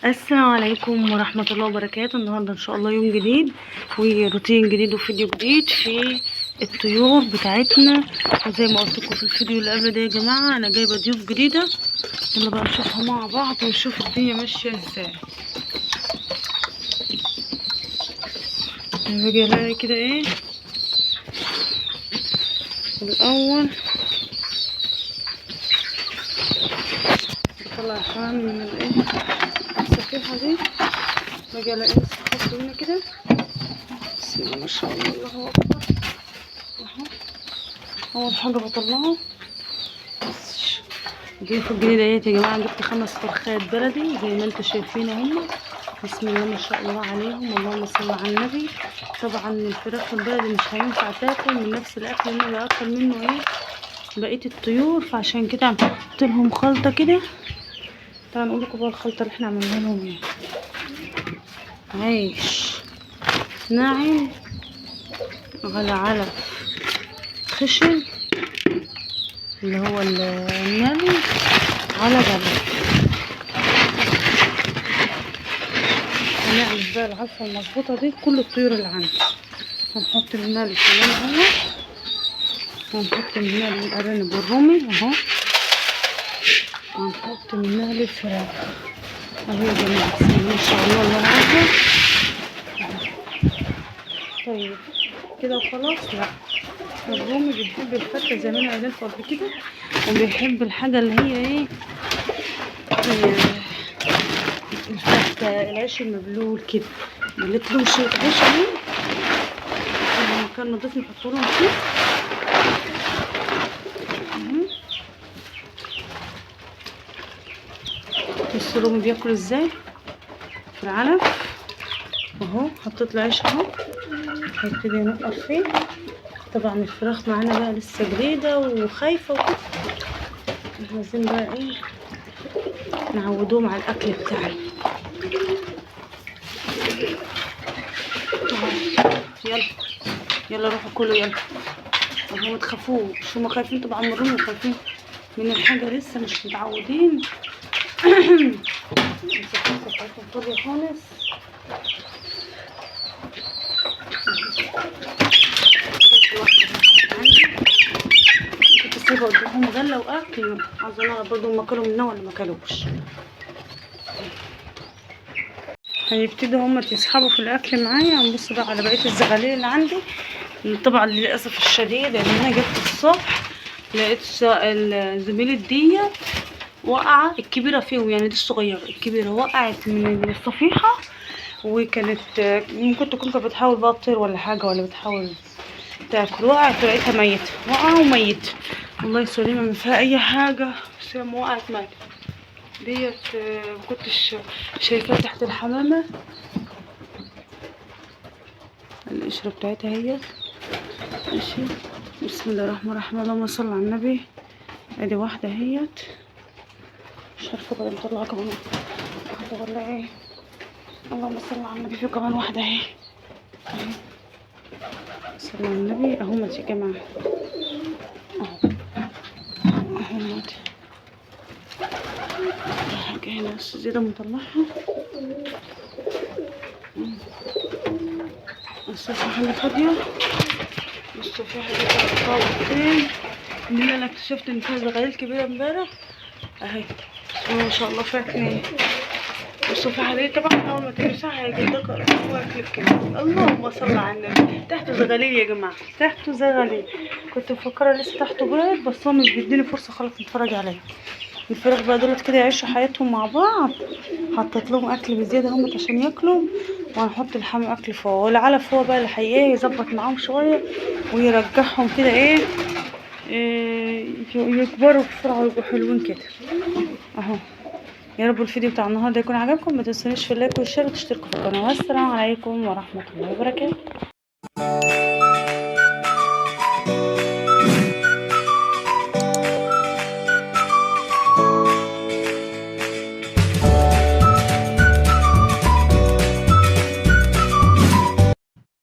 السلام عليكم ورحمة الله وبركاته. النهاردة ان شاء الله يوم جديد وروتين جديد وفيديو جديد في الطيور بتاعتنا. وزي ما قلت لكم في الفيديو اللي قبل ده يا جماعة، انا جايبة ضيوف جديدة، يلا بقى نشوفها مع بعض ونشوف الدنيا ماشية ازاي. باجي الاقي كده ايه الاول، بطلع الحمام من الايه الصفيحة دي، باجي الاقي لسه هنا كده. بسم الله ما شاء الله، الله اكبر. اهو اول حاجة بطلعه ضيوف الجديدة اهيت يا جماعة. جبت 5 فرخات بلدي زي ما انتم شايفين اهم، بسم الله ما شاء الله عليهم، اللهم صل على النبي. طبعا الفراخ البلدي مش هينفع تاكل من نفس الاكل اللي انا باكل منه ايه بقية الطيور، فعشان كده عملت لهم خلطه كده. تعالوا نقول لكم بقى الخلطة اللي احنا عملناها لهم ايه. عيش ناعم على علف خشن اللي هو النمل على بلد. هنعمل بقى العلفة المظبوطة دي كل الطيور اللي عندي. هنحط منها الحمام اهو، وهنحط منها الارانب الرومي اهو، وهنحط منها الفراخ اهو يا جماعة. بسم الله ما شاء الله، الله اكبر. طيب كده وخلاص؟ لا، الرومي بيحب الفته زي ما انا قايله لكم قبل كده، وبيحب الحاجة اللي هي ايه، الفته، العيش المبلول كده. مليت لهم شوية عيش اهو، مكان نضيف نحط لهم فيه. بصوا الرومي بياكل ازاي في العلف اهو. حطيت له عيش اهو، هيبتدي ينقر فيه. طبعا الفراخ معانا بقى لسه جديدة وخايفة وكده، احنا عايزين بقى ايه نعودوهم على الاكل بتاعنا. يلا يلا روحوا كلوا، يلا اهو، ما تخافوش، هما خايفين طبعا من الرومي وخايفين من الحاجة لسه مش متعودين. بتاعتهم فاضية خالص. كنت سايبه قدامهم غله واكل، عاوزه اعرف برضه هما كلوا منها ولا ما كلوش. هيبتدوا هما يسحبوا في الاكل معايا. هنبص بقى على بقية الزغاليل اللي عندي. طبعا للاسف الشديد ان انا جبت الصبح لقيت الزميلة ديت وقعه، الكبيرة فيهم يعني، دي الصغيرة، الكبيرة وقعت من الصفيحه، وكانت ممكن تكون كانت بتحاول بقى تطير ولا حاجة، ولا بتحاول تاكل، وقعت ولقيتها ميته، وقعه وميتة. والله سليمة ما فيها اي حاجة، بس هي وقعت ماتت. ديت ما كنتش شايفاها تحت الحمامة، القشرة بتاعتها هي. ماشي، بسم الله الرحمن الرحيم، اللهم صل على النبي. ادي واحدة اهيت، مش عارفه بقى نطلع كمان واحدة ولا ايه. اللهم صل على النبي، في كمان واحدة اهي، صلى على النبي. اهو يا جماعة، اهو اهو حاجة هنا بس زيادة مطلعها. الصفحة اللي فاضية، الصفحة دي طاولتين اللي انا اكتشفت ان فيها زغاليل كبيرة امبارح اهي، بسم الله ما شاء الله فيها 2. والصفحة دي طبعا اول ما تلبسها هيجي لك واكل كده. اللهم صل على النبي. تحته زغاليل يا جماعة، تحته زغاليل. كنت مفكرة لسه تحته بيض، بس هو مش بيديني فرصة خالص نتفرج عليه. الفراخ بقى دولت كده يعيشوا حياتهم مع بعض. حطيت لهم اكل بزيادة هم عشان ياكلوا، وهنحط الحمام اكل فوق، والعلف هو بقى اللي هي يظبط معاهم شوية ويرجعهم كده ايه يكبروا بسرعة ويبقوا حلوين كده اهو. يا رب الفيديو بتاع النهارده يكون عجبكم. ما تنسونيش في ال like وال share وتشتركوا في القناة. والسلام عليكم ورحمة الله وبركاته.